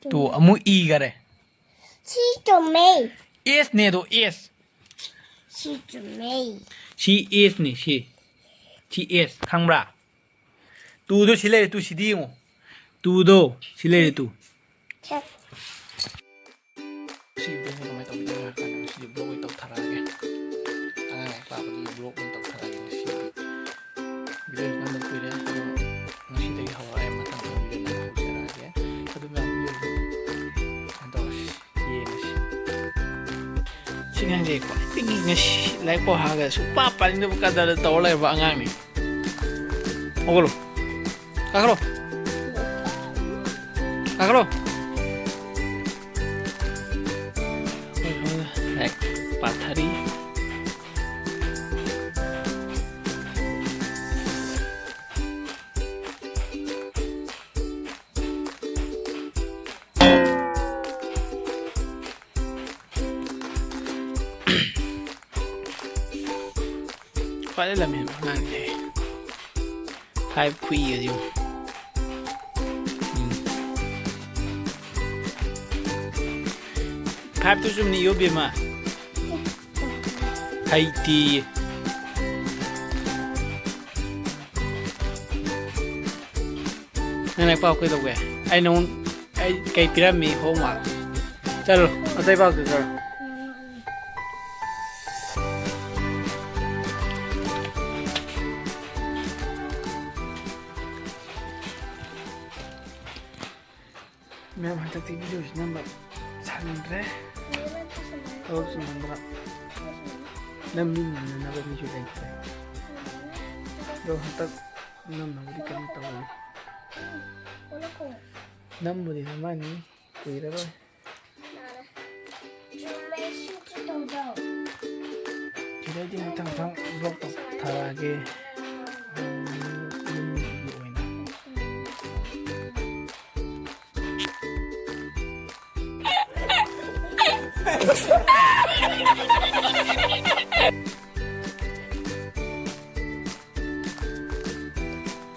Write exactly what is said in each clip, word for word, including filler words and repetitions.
Two, ꯑꯃꯨꯛ ꯏꯈꯔꯦ꯫ ꯁꯤ ꯆꯨꯝꯃꯦ꯫ ꯑꯦꯁꯅꯦ ꯑꯗꯣ, ꯑꯦꯁ꯫ ꯁꯤ ꯆꯨꯝꯃꯦ꯫ ꯁꯤ ꯑꯦꯁꯅꯤ, ꯁꯤ꯫ ꯁꯤ ꯑꯦꯁ, ꯈꯪꯕ꯭ꯔꯥ? ꯇꯨꯗꯣ ꯁꯤ ꯂꯩꯔꯦ, ꯇꯨ ꯁꯤꯗꯤ ꯌꯦꯡꯉꯣ꯫ ꯇꯨꯗꯣ ꯁꯤ ꯂꯩꯔꯦ, ꯇꯨ꯫ ꯁꯦ꯫ ꯁꯤ ꯚꯤꯗꯤꯑꯣꯁꯤ ꯀꯃꯥꯏꯅ ꯇꯧꯒꯦ ꯍꯥꯏꯔ ꯀꯥꯟꯗ ꯉꯁꯤꯗꯤ ꯕ꯭ꯂꯣꯛ ꯑꯣꯏꯅ ꯇꯧꯊꯔꯛꯑꯒꯦ꯫ ꯑꯉꯥꯡ ꯂꯥꯏꯔꯤꯛ ꯄꯥꯕꯒꯤ ꯕ꯭ꯂꯣꯛ ꯑꯣꯏꯅ ꯇꯧꯊꯔꯛꯑꯒꯦ ꯉꯁꯤꯗꯤ꯫ ꯚꯤꯗꯤꯑꯣꯁꯤ ꯅꯝꯗꯕ ꯀꯨꯏꯔꯦ, ꯑꯗꯣ ꯉꯁꯤꯗꯒꯤ ꯍꯧꯔꯒ ꯑꯩ ꯃꯊꯪ ꯃꯊꯪ ꯚꯤꯗꯤꯑꯣ ꯅꯝꯕ ꯍꯧꯖꯔꯛꯑꯒꯦ꯫ ꯑꯗꯨ ꯃꯌꯥꯝ ꯚꯤꯗꯤꯑꯣꯁꯤ ꯀꯩꯅꯣ ꯇꯧꯔꯁꯤ, ꯌꯦꯡꯉꯁꯤ꯫ ꯁꯤ ꯑꯉꯥꯡꯁꯦ ꯈ꯭ꯋꯥꯏꯗꯒꯤ ꯉꯁꯤ ꯂꯥꯏꯔꯤꯛ ꯄꯥꯎ ꯍꯥꯏꯔꯒ ꯁꯨꯡꯄꯥ ꯄꯥꯅꯤꯡꯗꯕ ꯀꯗꯔꯗ ꯇꯧꯔ ꯂꯩꯕ ꯑꯉꯥꯡꯅꯤ꯫ ꯍꯧꯒꯠꯂꯣ꯫ ꯀꯥꯈꯠꯂꯣ꯫ ꯀꯥꯈꯠꯂꯣ꯫ ꯍꯣꯏ, ꯍꯣꯏ, ꯂꯥꯏꯔꯤꯛ ꯄꯥꯊꯔꯤ꯫ ꯈ꯭ꯋꯥꯏꯗꯩ ꯂꯝ ꯍꯦꯟꯕ ꯑꯉꯥꯡꯅꯦ꯫ ꯐꯥꯏꯚ ꯈꯨꯏꯒꯁꯦ ꯌꯦꯡꯉꯨ꯫ ꯎꯝ꯫ ꯐꯥꯏꯚꯇꯨ ꯆꯨꯝꯅ ꯏꯌꯣ, ꯕꯦꯝꯃ꯫ ꯍꯩꯇꯦꯌꯦ꯫ ꯅꯪ ꯂꯥꯏꯔꯤꯛ ꯄꯥꯎ ꯀꯩꯗꯧꯒꯦ? ꯑꯩ ꯅꯉꯣꯟ-, ꯑꯩ ꯀꯩ ꯄꯤꯔꯝꯃꯤ homework? ꯆꯠꯂꯣ, ꯑꯇꯩ ꯄꯥꯎ ꯆꯠꯂꯣ꯫ ꯃꯌꯥꯝ, ꯍꯟꯗꯛꯇꯤ ꯚꯤꯗꯤꯑꯣꯁꯤ ꯅꯝꯕ ꯁꯪꯗ꯭ꯔꯦ꯫ ꯊꯕꯛ ꯆꯤꯟꯃꯟꯗꯅ꯫ ꯅꯝꯃꯤꯟꯅꯅꯕ ꯃꯤꯁꯨ ꯂꯩꯇ꯭ꯔꯦ꯫ ꯑꯗꯣ ꯍꯟꯗꯛ ꯅꯝꯅꯕꯗꯤ ꯀꯟꯅ ꯇꯧꯔꯤ꯫ ꯅꯝꯕꯨꯗꯤ ꯅꯝꯃꯅꯤ, ꯀꯨꯏꯔꯔꯣꯏ꯫ ꯁꯤꯗꯩꯗꯤ ꯃꯊꯪ ꯃꯊꯪ vlog ꯇꯧꯊꯔꯛꯑꯒꯦ꯫ ꯌꯨꯝꯒꯤ ꯑꯣꯏꯅ꯫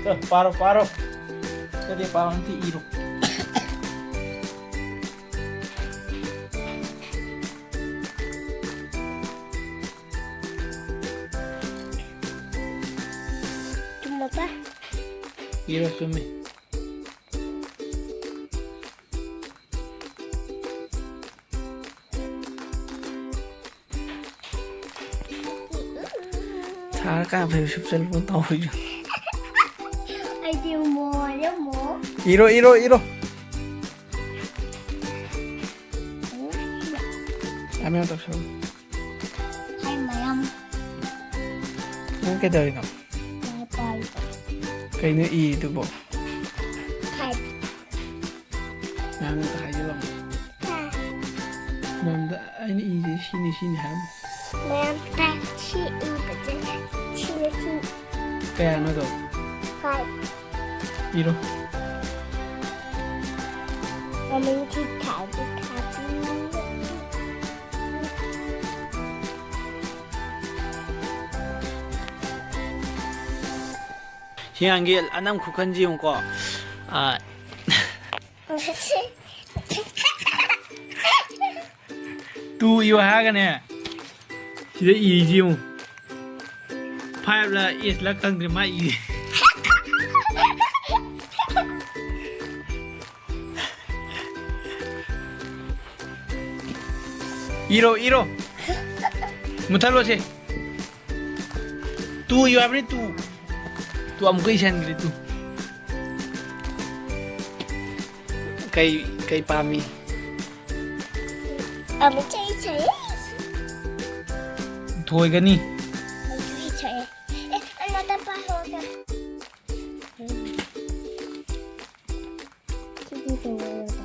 ꯆꯠ, ꯄꯥꯔꯣ, ꯄꯥꯔꯣ꯫ ꯆꯠꯇꯦ, ꯄꯥꯔꯣ, ꯅꯠꯇꯦ, ꯏꯔꯣ꯫ ꯏꯔꯣ, ꯆꯨꯝꯃꯤ꯫ ꯁꯥꯔꯀꯥꯟ ꯐꯩꯖꯨꯞ ꯁꯨꯞꯆꯜꯂꯨ ꯇꯧꯔꯤꯁꯦ꯫ ꯑꯩꯗꯤ ꯃꯣꯔꯦ, ꯃꯣ꯫ ꯏꯔꯣ, ꯏꯔꯣ, ꯏꯔꯣ꯫ ꯌꯥꯝ ꯌꯥꯝ ꯇꯧꯁꯜꯂꯨ꯫ ꯍꯥꯏ ꯃꯌꯥꯝ꯫ ꯅꯪ ꯀꯩꯗꯧꯔꯤꯅꯣ? ꯂꯥꯏꯔꯤꯛ ꯄꯥꯔꯤꯕ꯫ ꯀꯩꯅꯣ ꯏꯔꯤꯗꯨꯕꯣ? ꯍꯥꯏ꯫ ꯃꯌꯥꯝꯗ ꯍꯥꯏꯖꯤꯜꯂꯝꯃꯣ꯫ ꯍꯥ꯫ ꯃꯌꯥꯝꯗ ꯑꯩꯅ ꯏꯔꯤꯁꯦ ꯁꯤꯅꯤ, ꯁꯤꯅꯤ ꯍꯥꯏꯔꯝꯃꯣ꯫ ꯃꯌꯥꯝꯗ ꯁꯤ ꯏꯕꯁꯦ ꯁꯤꯅ ꯁꯤ꯫ ꯀꯌꯥꯅꯣꯗꯣ? ꯐꯥꯏꯚ꯫ ꯏꯔꯣ꯫ ꯃꯃꯤꯡ ꯊꯤ ꯊꯥꯕꯤ ꯊꯥꯕꯤ꯫ ꯁꯤ ꯑꯉꯥꯡꯒꯤ ꯑꯅꯝ ꯈꯨꯀꯟꯁꯤ ꯌꯦꯡꯉꯨꯀꯣ꯫ ꯑꯥ, ꯇꯨ ꯏꯌꯨ ꯍꯥꯏꯔꯒꯅꯦ, ꯁꯤꯗ ꯏꯔꯤꯁꯤ ꯌꯦꯡꯉꯨ꯫ ꯐꯥꯏꯚꯂ ꯑꯦꯁꯂ ꯈꯪꯗ꯭ꯔꯦ ꯃꯥ ꯏꯔꯤ꯫ ꯏꯔꯣ, ꯏꯔꯣ꯫ ꯃꯨꯊꯠꯂꯣꯁꯦ꯫ ꯇꯨ ꯏꯌꯨ ꯍꯥꯏꯕꯅꯤ, ꯇꯨ꯫ ꯇꯨ ꯑꯃꯨꯛꯀ ꯏꯁꯟꯈ꯭ꯔꯦ, ꯇꯨ꯫ ꯀꯩ, ꯀꯩ ꯄꯥꯝꯃꯤ? ꯑꯃꯨꯛꯀ ꯏꯁꯩ꯫ ꯊꯣꯏꯒꯅꯤ꯫ ꯑꯃꯨꯛꯀ ꯏꯁꯩ꯫ ꯑꯦ, ꯑꯃꯇ ꯄꯥꯍꯧꯗ꯫ ꯁꯤꯗꯤ ꯇꯧꯔꯣꯏꯗ꯫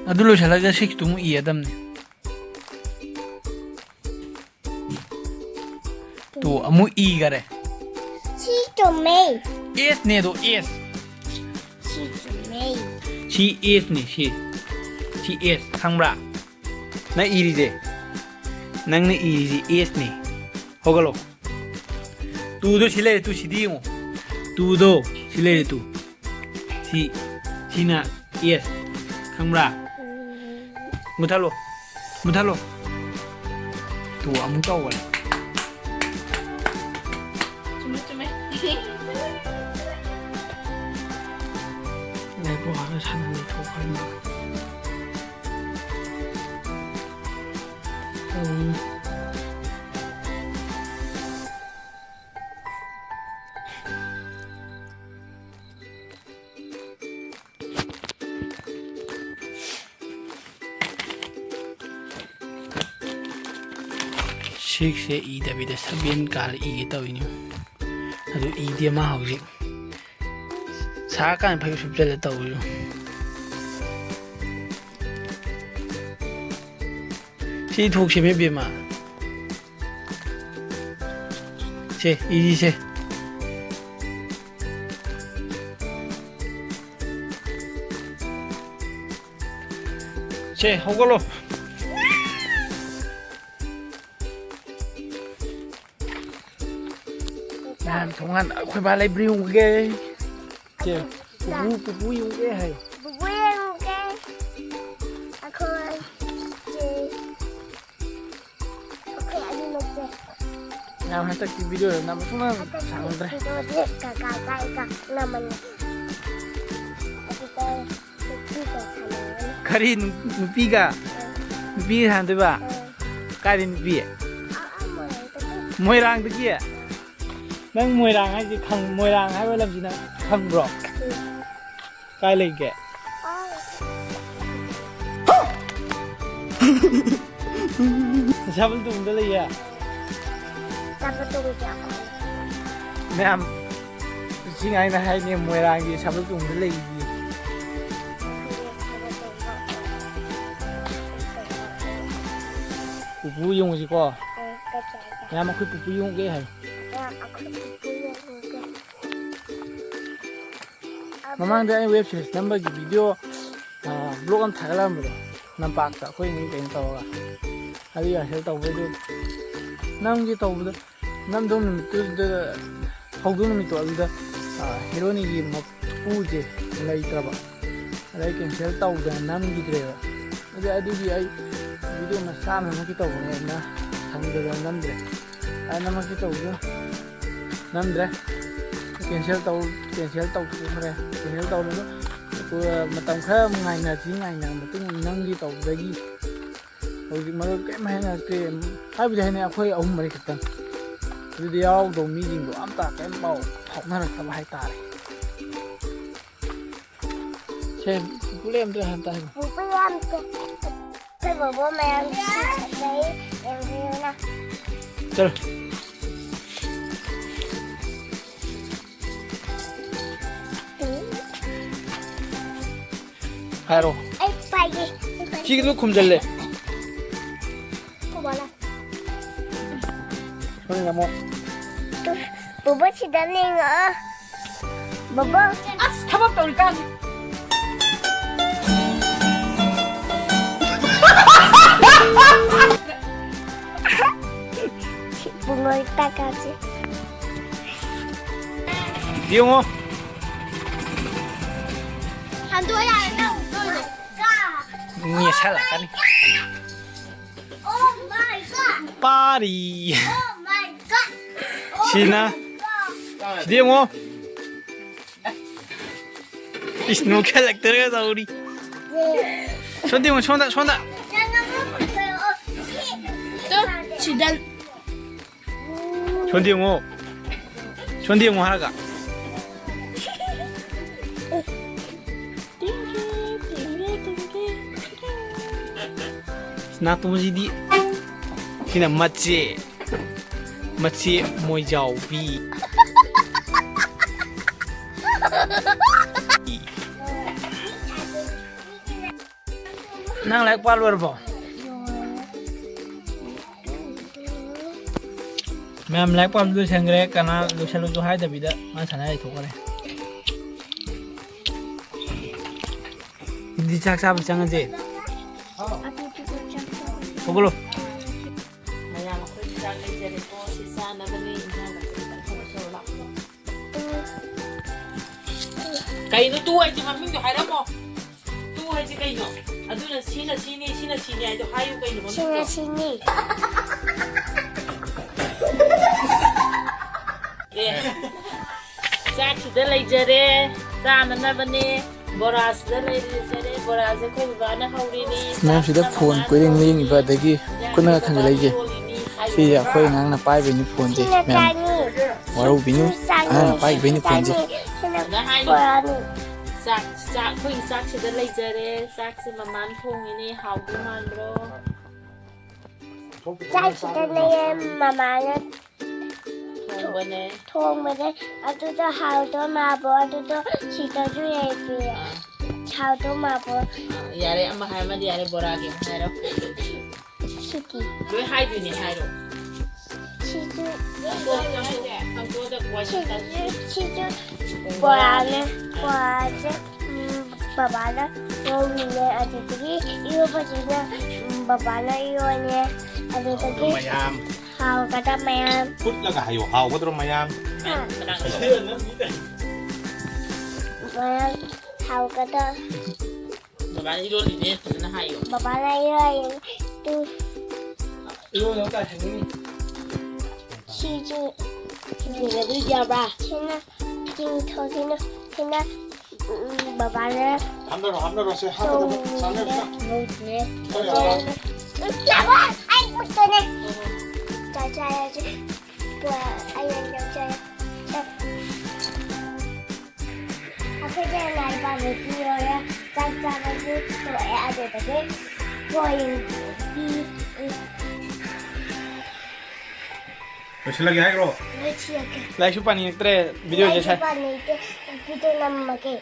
ꯑꯗꯨ ꯂꯣꯏꯁꯤꯜꯂꯒ ꯁꯤꯛꯁꯇꯨ ꯑꯃꯨꯛ ꯏꯒꯗꯕꯅꯤ꯫ ꯇꯨ ꯑꯃꯨꯛ ꯏꯈꯔꯦ꯫ ꯁꯤ ꯆꯨꯝꯃꯦ꯫ ꯑꯦꯁꯅꯦ ꯑꯗꯣ, ꯑꯦꯁ꯫ ꯁꯤ ꯆꯨꯝꯃꯦ꯫ ꯁꯤ ꯑꯦꯁꯅꯤ, ꯁꯤ꯫ ꯁꯤ ꯑꯦꯁ, ꯈꯪꯕ꯭ꯔꯥ? ꯅꯪ ꯏꯔꯤꯁꯦ, ꯅꯪꯅ ꯏꯔꯤꯁꯤ ꯑꯦꯁꯅꯤ꯫ ꯍꯧꯒꯠꯂꯣ꯫ ꯇꯨꯗꯣ ꯁꯤ ꯂꯩꯔꯦ, ꯇꯨ ꯁꯤꯗꯤ ꯌꯦꯡꯉꯣ꯫ ꯇꯨꯗꯣ ꯁꯤ ꯂꯩꯔꯦ, ꯇꯨ꯫ ꯁꯤ, ꯁꯤꯅ ꯑꯦꯁ꯫ ꯈꯪꯕ꯭ꯔꯥ? ꯃꯨꯊꯠꯂꯣ꯫ ꯃꯨꯊꯠꯂꯣ꯫ ꯇꯨ ꯑꯃꯨꯛ ꯇꯧꯈꯔꯦ꯫ ꯆꯨꯝꯃꯦ, ꯆꯨꯝꯃꯦ꯫ ꯉꯥꯏꯈꯣ, ꯍꯥꯟꯅ ꯁꯥꯟꯅ ꯂꯩꯊꯣꯛꯈ꯭ꯔꯅꯤ꯫ ꯎꯝ꯫ ꯁꯤꯛꯁꯁꯦ ꯏꯗꯕꯤꯗ ꯁꯚꯦꯟ ꯀꯥꯔ ꯏꯒꯦ ꯇꯧꯔꯤꯅꯤ꯫ ꯑꯗꯨ ꯏꯗꯦ ꯃꯥ ꯍꯧꯖꯤꯛ꯫ ꯁꯥꯔꯀꯥꯟꯗ ꯐꯩꯖꯨꯞ ꯁꯨꯞꯆꯜꯂ ꯇꯧꯔꯤꯅꯤ꯫ ꯁꯤ ꯊꯣꯛꯁꯤꯃꯤ ꯕꯦꯝꯃ꯫ ꯁꯦ, ꯏꯔꯤꯁꯦ꯫ ꯁꯦ, ꯍꯧꯒꯠꯂꯣ꯫ ꯅꯍꯥꯟ ꯊꯣꯡꯒꯥꯟ ꯑꯩꯈꯣꯏ ꯕꯥ ꯂꯩꯕ꯭ꯔꯥ ꯌꯦꯡꯉꯨꯒꯦ꯫ ꯁꯦ, ꯄꯨꯄꯨ, ꯄꯨꯄꯨ ꯌꯦꯡꯉꯨꯒꯦ ꯍꯥꯏꯌꯨ꯫ ꯄꯨꯄꯨ ꯌꯦꯡꯉꯨꯒꯦ꯫ ꯑꯩꯈꯣꯏ ꯆꯦ꯫ ꯑꯩꯈꯣꯏ ꯑꯅꯤꯃꯛꯁꯦ꯫ ꯌꯥꯝ ꯍꯟꯗꯛꯇꯤ video ꯅꯝꯕ ꯁꯨꯡꯁꯪ ꯍꯟꯗꯛꯇꯤ ꯁꯪꯗ꯭ꯔꯦ꯫ Videoꯁꯦ ꯀꯀꯥ ꯀꯥꯏꯒ ꯅꯝꯃꯅꯤ꯫ ꯑꯗꯨꯒ ꯅꯨꯄꯤꯒ ꯁꯥꯟꯅꯔꯅꯤ꯫ ꯀꯔꯤ ꯅꯨ-, ꯅꯨꯄꯤꯒ? ꯑꯥ꯫ ꯅꯨꯄꯤꯒ ꯁꯥꯟꯅꯗꯣꯏꯕ? ꯑꯥ꯫ ꯀꯥꯏꯗꯩ ꯅꯨꯄꯤ? ꯑꯥ, ꯑꯥ, ꯃꯣꯏꯔꯥꯡꯗꯒꯤ꯫ ꯃꯣꯏꯔꯥꯡꯗꯒꯤ? ꯑꯥ꯫ ꯅꯪ ꯃꯣꯏꯔꯥꯡ ꯍꯥꯏꯁꯦ ꯈꯪ-, ꯃꯣꯏꯔꯥꯡ ꯍꯥꯏꯕ ꯂꯝꯁꯤ ꯅꯪ ꯈꯪꯕ꯭ꯔꯣ? ꯎꯝ꯫ ꯀꯥꯏ ꯂꯩꯒꯦ? ꯑꯥ꯫ ꯁꯥꯕꯜ ꯇꯣꯡꯗ ꯂꯩꯌꯦ? ꯁꯥꯕꯜ ꯇꯣꯡꯗ꯫ ꯃꯌꯥꯝ ꯏꯆꯤꯡ ꯍꯥꯏꯅ ꯍꯥꯏꯅꯦ, ꯃꯣꯏꯔꯥꯡꯒꯤ ꯁꯥꯕꯜ ꯇꯣꯡꯗ ꯂꯩꯌꯦ꯫ ꯄꯨꯄꯨ ꯌꯦꯡꯉꯨꯁꯤꯀꯣ꯫ ꯑꯥ, ꯀꯩ ꯀꯩ ꯀꯩ꯫ ꯃꯌꯥꯝ ꯑꯩꯈꯣꯏ ꯄꯨꯄꯨ ꯌꯦꯡꯉꯨꯒꯦ ꯍꯥꯏ꯫ ꯑꯥ, ꯑꯩꯈꯣꯏ ꯄꯨꯄꯨ ꯌꯦꯡꯉꯨꯒꯦ꯫ ꯃꯃꯥꯡꯗ ꯑꯩ web series ꯅꯝꯕꯒꯤ video, ꯑꯥ, vlog ꯑꯃ ꯊꯥꯒꯠꯂꯛꯑꯝꯕꯗꯣ, ꯂꯝꯄꯥꯛꯇ ꯑꯩꯈꯣꯏ ꯑꯅꯤ ꯀꯩꯅꯣ ꯇꯧꯔꯒ, ꯑꯗꯨ rehearsal ꯇꯧꯕꯩꯗꯨ ꯅꯝꯒꯦ ꯇꯧꯕꯗ, ꯅꯝꯗꯧ ꯅꯨꯃꯤꯠꯇꯨꯗ, ꯍꯧꯗꯧ ꯅꯨꯃꯤꯠꯇꯣ ꯑꯗꯨꯗ, ꯑꯥ, ꯍꯦꯔꯣꯅꯤꯒꯤ ꯃꯄꯨꯁꯦ ꯂꯩꯇ꯭ꯔꯕ, ꯑꯗꯩ cancel ꯇꯧꯗꯅ ꯅꯝꯈꯤꯗ꯭ꯔꯦꯕ꯫ ꯑꯗꯨ, ꯑꯗꯨꯒꯤ ꯑꯩ video ꯃꯆꯥ ꯑꯃ ꯅꯝꯃꯛꯀꯦ ꯇꯧꯕꯅꯦ, ꯑꯗꯨꯅ ꯁꯪꯗꯗꯅ ꯅꯝꯗ꯭ꯔꯦ꯫ ꯑꯩ ꯅꯝꯃꯛꯀꯦ ꯇꯧꯕꯗꯣ ꯅꯝꯗ꯭ꯔꯦ꯫ Cancel ꯇꯧ-, cancel ꯇꯧꯊꯣꯛꯈ꯭ꯔꯦ꯫ Cancel ꯇꯧꯔꯨꯅꯨ꯫ ꯃꯇꯝ ꯈꯔ ꯉꯥꯏꯅꯁꯤ, ꯉꯥꯏꯅ ꯃꯇꯨꯡ ꯅꯪꯒꯤ ꯇꯧꯕꯗꯒꯤ ꯍꯧꯖꯤꯛ ꯃꯔꯨꯞ ꯀꯔꯤꯝ ꯍꯥꯏꯅꯔꯛꯇ꯭ꯔꯦ꯫ ꯍꯥꯏꯕꯨꯗꯤ ꯍꯥꯏꯅꯩ, ꯑꯩꯈꯣꯏ ꯑꯍꯨꯝ ꯃꯔꯤ ꯈꯛꯇꯪ꯫ ꯑꯗꯨꯗꯤ ꯌꯥꯎꯗꯧ ꯃꯤꯁꯤꯡꯗꯣ ꯑꯝꯇ ꯀꯔꯤꯝ ꯄꯥꯎ ꯐꯥꯎꯅꯔꯛꯇꯕ ꯍꯥꯏꯇꯥꯔꯦ꯫ ꯁꯦ, ꯄꯨꯄꯨ ꯂꯩꯔꯝꯗ꯭ꯔꯦ ꯍꯥꯏꯕ ꯇꯥꯏ꯫ ꯄꯨꯄꯨ ꯂꯩꯔꯝꯗ꯭ꯔꯦ꯫ ꯑꯩꯈꯣꯏ ꯕꯣꯕꯣ ꯃꯌꯥꯝ ꯁꯤ ꯆꯠꯅꯩ, ꯌꯦꯡꯕꯤꯌꯨꯅ꯫ ꯆꯠꯂꯣ꯫ ꯍꯥꯏꯔꯣ꯫ ꯑꯩ ꯄꯥꯏꯒꯦ, ꯑꯩ ꯄꯥꯏꯒꯦ꯫ ꯁꯤꯒꯤꯗꯨ ꯈꯨꯝꯖꯜꯂꯦ꯫ ꯀꯃꯥꯏꯅ? ꯍꯣꯔꯦꯟ ꯑꯃꯨꯛ꯫ ꯕꯣꯕꯣ ꯁꯤꯗ ꯂꯦꯡꯉꯛꯑꯣ꯫ ꯕꯣꯕꯣ꯫ ꯑꯁ, ꯊꯕꯛ ꯇꯧꯔꯤꯀꯥꯟ꯫ ꯕꯨꯡꯉꯣ ꯇꯥꯛꯀꯥꯁꯦ꯫ ꯌꯦꯡꯉꯣ꯫ ꯍꯟꯗꯣꯛꯑꯣ ꯌꯥꯔꯦ ꯅꯪ ꯇꯣꯏꯅ꯫ ꯅꯦꯠꯁꯜꯂꯛꯀꯅꯤ꯫ Oh my God! ꯄꯥꯔꯤ꯫ Oh my God! ꯁꯤꯅ꯫ ꯁꯤꯗ ꯌꯦꯡꯉꯣ꯫ ꯏꯁ, ꯅꯣꯛꯈꯠꯂꯛꯇ꯭ꯔꯒ ꯇꯧꯔꯤ꯫ ꯁꯣꯝꯗ ꯌꯦꯡꯉꯣ, ꯁꯣꯝꯗ, ꯁꯣꯝꯗ꯫ ꯇꯨ, ꯁꯤꯗ꯫ ꯁꯣꯝꯗ ꯌꯦꯡꯉꯣ꯫ ꯁꯣꯝꯗ ꯌꯦꯡꯉꯣ ꯍꯥꯏꯔꯒ꯫ ꯅꯥꯇꯣꯟꯁꯤꯗꯤ꯫ ꯁꯤꯅ ꯃꯆꯦ꯫ ꯃꯆꯦ ꯃꯣꯏꯖꯥꯎꯕꯤ꯫ ꯅꯪ ꯂꯥꯏꯔꯤꯛ ꯄꯥ ꯂꯣꯏꯔꯕꯣ? ꯃꯌꯥꯝ ꯂꯥꯏꯔꯤꯛ ꯄꯥꯕ ꯂꯣꯏꯁꯟꯈ꯭ꯔꯦ꯫ ꯀꯅꯥ ꯂꯣꯏꯁꯜꯂꯨꯁꯨ ꯍꯥꯏꯗꯕꯤꯗ ꯃꯥ ꯁꯥꯟꯅ ꯂꯩꯊꯣꯛꯈ꯭ꯔꯦ꯫ ꯑꯗꯨꯗꯤ ꯆꯥꯛ ꯆꯥꯕ ꯆꯪꯉꯁꯦ꯫ ꯍꯧꯒꯠꯂꯣ꯫ ꯃꯌꯥꯝ ꯑꯩꯈꯣꯏꯒꯤ ꯆꯥꯛ ꯂꯩꯖꯔꯦꯀꯣ꯫ ꯁꯤ ꯆꯥꯅꯕꯅꯤ꯫ ꯏꯟꯖꯥꯡ ꯅꯥꯄꯤ ꯈꯤꯇꯪ ꯈꯔ ꯂꯧꯁꯜꯂꯣ ꯂꯥꯛꯑꯣ꯫ ꯀꯩꯅꯣ ꯇꯨ ꯍꯥꯏꯁꯦ? ꯃꯃꯤꯡꯗꯣ ꯍꯥꯏꯔꯝꯃꯣ꯫ ꯇꯨ ꯍꯥꯏꯁꯦ ꯀꯩꯅꯣ? ꯑꯗꯨꯅ ꯁꯤꯅ ꯁꯤꯅꯤ, ꯁꯤꯅ ꯁꯤꯅꯤ ꯍꯥꯏꯗꯣ ꯍꯥꯏꯌꯨ ꯀꯩꯅꯣ ꯃꯃꯤꯡꯗꯣ? ꯁꯤꯅ ꯁꯤꯅꯤ꯫ ꯑꯦ, ꯆꯥꯛꯁꯤꯗ ꯂꯩꯖꯔꯦ, ꯆꯥꯅꯅꯕꯅꯦ꯫ ꯕꯣꯔꯥꯁꯤꯗ ꯂꯩꯔꯤꯁꯦ, ꯕꯣꯔꯥꯁꯦ ꯑꯩꯈꯣꯏ ꯕꯕꯥꯅ ꯍꯧꯔꯤꯅꯤ꯫ ꯃꯌꯥꯝꯁꯤꯗ ꯐꯣꯟ ꯀꯣꯏꯂꯦꯡ ꯂꯦꯡꯉꯤꯕ, ꯑꯗꯒꯤ ꯈꯨꯠꯅꯒ ꯊꯥꯡꯒꯠꯂꯛꯏꯁꯦ꯫ ꯁꯤꯁꯦ ꯑꯩꯈꯣꯏ ꯑꯉꯥꯡꯅ ꯄꯥꯏꯕꯩꯅꯤ ꯐꯣꯟꯁꯦ, ꯁꯤꯅ ꯃꯌꯥꯝ꯫ ꯆꯥꯅꯤ꯫ ꯋꯥꯔꯧꯕꯤꯅꯨ, ꯁꯤꯅ ꯆꯥꯅꯤ꯫ ꯑꯉꯥꯡꯅ ꯄꯥꯏꯕꯩꯅꯤ ꯐꯣꯟꯁꯦ꯫ ꯁꯤꯅ ꯕꯣꯔꯥꯅꯤ꯫ ꯆꯥꯛ, ꯆꯥꯛ, ꯑꯩꯈꯣꯏꯒꯤ ꯆꯥꯛꯁꯤꯗ ꯂꯩꯖꯔꯦ꯫ ꯆꯥꯛꯁꯦ ꯃꯃꯥꯅ ꯊꯣꯡꯉꯤꯅꯦ꯫ ꯍꯥꯎꯗꯣꯏ ꯃꯥꯟꯕ꯭ꯔꯣ? ꯆꯥꯛꯁꯤꯗꯅꯦ ꯃꯃꯥꯅ ꯊꯣꯡꯕꯅꯦ꯫ ꯊꯣꯡꯕꯅꯦ꯫ ꯑꯗꯨꯗꯣ ꯍꯥꯎꯗꯣꯏ ꯃꯥꯟꯕ꯭ꯔꯣ? ꯑꯗꯨꯗꯣ ꯁꯤꯗꯁꯨ ꯂꯩꯕꯤꯌꯦ꯫ ꯑꯥ꯫ ꯍꯥꯎꯗꯣꯏ ꯃꯥꯟꯕ꯭ꯔꯣ? ꯑꯥ, ꯌꯥꯔꯦ, ꯑꯃ ꯍꯥꯏꯔꯝꯃꯗꯤ ꯌꯥꯔꯦ, ꯕꯣꯔꯥꯒꯤ ꯑꯃ ꯍꯥꯏꯔꯣ꯫ ꯁꯤꯗꯤ꯫ ꯂꯣꯏ ꯍꯥꯏꯗꯣꯏꯅꯦ, ꯍꯥꯏꯔꯣ꯫ ꯁꯤꯁꯨ꯫ ꯍꯥꯡꯗꯣꯛ, ꯍꯥꯡꯗꯣꯛꯑꯣ, ꯍꯥꯡꯗꯣꯛꯑꯣ, ꯋꯥꯏ ꯁꯤꯠꯇ꯫ ꯁꯤꯁꯨ, ꯁꯤꯁꯨ ꯕꯣꯔꯥꯅꯦ꯫ ꯕꯣꯔꯥꯁꯦ, ꯎꯝ, ꯕꯕꯥꯅ ꯉꯧꯔꯤꯅꯦ꯫ ꯑꯗꯨꯗꯒꯤ ꯏꯔꯣꯟꯕꯁꯤꯅ, ꯎꯝ, ꯕꯕꯥꯅ ꯏꯔꯣꯜꯂꯦ꯫ ꯑꯗꯨꯗꯒꯤ ꯃꯌꯥꯝ꯫ ꯍꯥꯎꯒꯗ ꯃꯌꯥꯝ꯫ ꯐꯨꯠꯂꯒ ꯍꯥꯏꯌꯣ, ꯍꯥꯎꯒꯗ꯭ꯔꯣ ꯃꯌꯥꯝ? ꯍꯥ꯫ ꯃꯌꯥꯝ ꯍꯥꯎꯒꯗ꯫ ꯕꯕꯥꯅ ꯏꯔꯣꯜꯂꯤꯅꯦ, ꯐꯖꯅ ꯍꯥꯏꯌꯣ꯫ ꯕꯕꯥꯅ ꯏꯔꯣꯜꯂꯤꯅꯦ꯫ ꯇꯨ꯫ ꯏꯔꯣꯜꯂꯒ ꯀꯥꯏ ꯊꯝꯒꯅꯤ? ꯁꯤꯁꯨ꯫ ꯁꯤꯅ ꯇꯤꯡꯊꯣꯛꯈꯤꯅꯨ꯫ ꯁꯤꯅ, ꯎꯝ, ꯕꯕꯥꯅ ꯍꯥꯞꯅꯔꯣ, ꯍꯥꯞꯅꯔꯣ, ꯁꯦ ꯍꯥꯞꯀꯗꯕ꯫ ꯆꯥꯅꯕ꯫ ꯉꯧꯗ꯭ꯔꯦ꯫ ꯍꯣꯏ, ꯍꯣꯏ꯫ ꯎꯝ, ꯆꯥꯕ꯫ ꯑꯩ ꯃꯨꯠꯇꯅꯦ꯫ ꯆꯥ-, ꯆꯥꯔꯁꯤ꯫ ꯄꯨꯔꯥ ꯑꯩꯅ ꯂꯧꯖꯔꯦ꯫ ꯑꯩꯈꯣꯏꯁꯦ ꯂꯥꯏ ꯄꯥꯕꯁꯨ ꯂꯣꯏꯔꯦ, ꯆꯥꯛ ꯆꯥꯕꯁꯨ ꯂꯣꯏꯔꯦ, ꯑꯗꯨꯗꯒꯤ ꯐꯣꯟ ꯌꯦꯡꯕꯤ-, ꯂꯣꯏꯁꯤꯜꯂꯒꯦ ꯍꯥꯏꯈ꯭ꯔꯣ? ꯂꯣꯏꯁꯤꯜꯂꯒꯦ꯫ ꯂꯥꯏꯔꯤꯛꯁꯨ ꯄꯥꯅꯤꯡꯉꯛꯇ꯭ꯔꯦ, ꯚꯤꯗꯤꯑꯣꯁꯦ ꯂꯥꯏꯔꯤꯛꯁꯨ ꯁꯥꯏ꯫ ꯄꯥꯅꯤꯡꯗꯦ, ꯚꯤꯗꯤꯑꯣ ꯅꯝꯃꯒꯦ꯫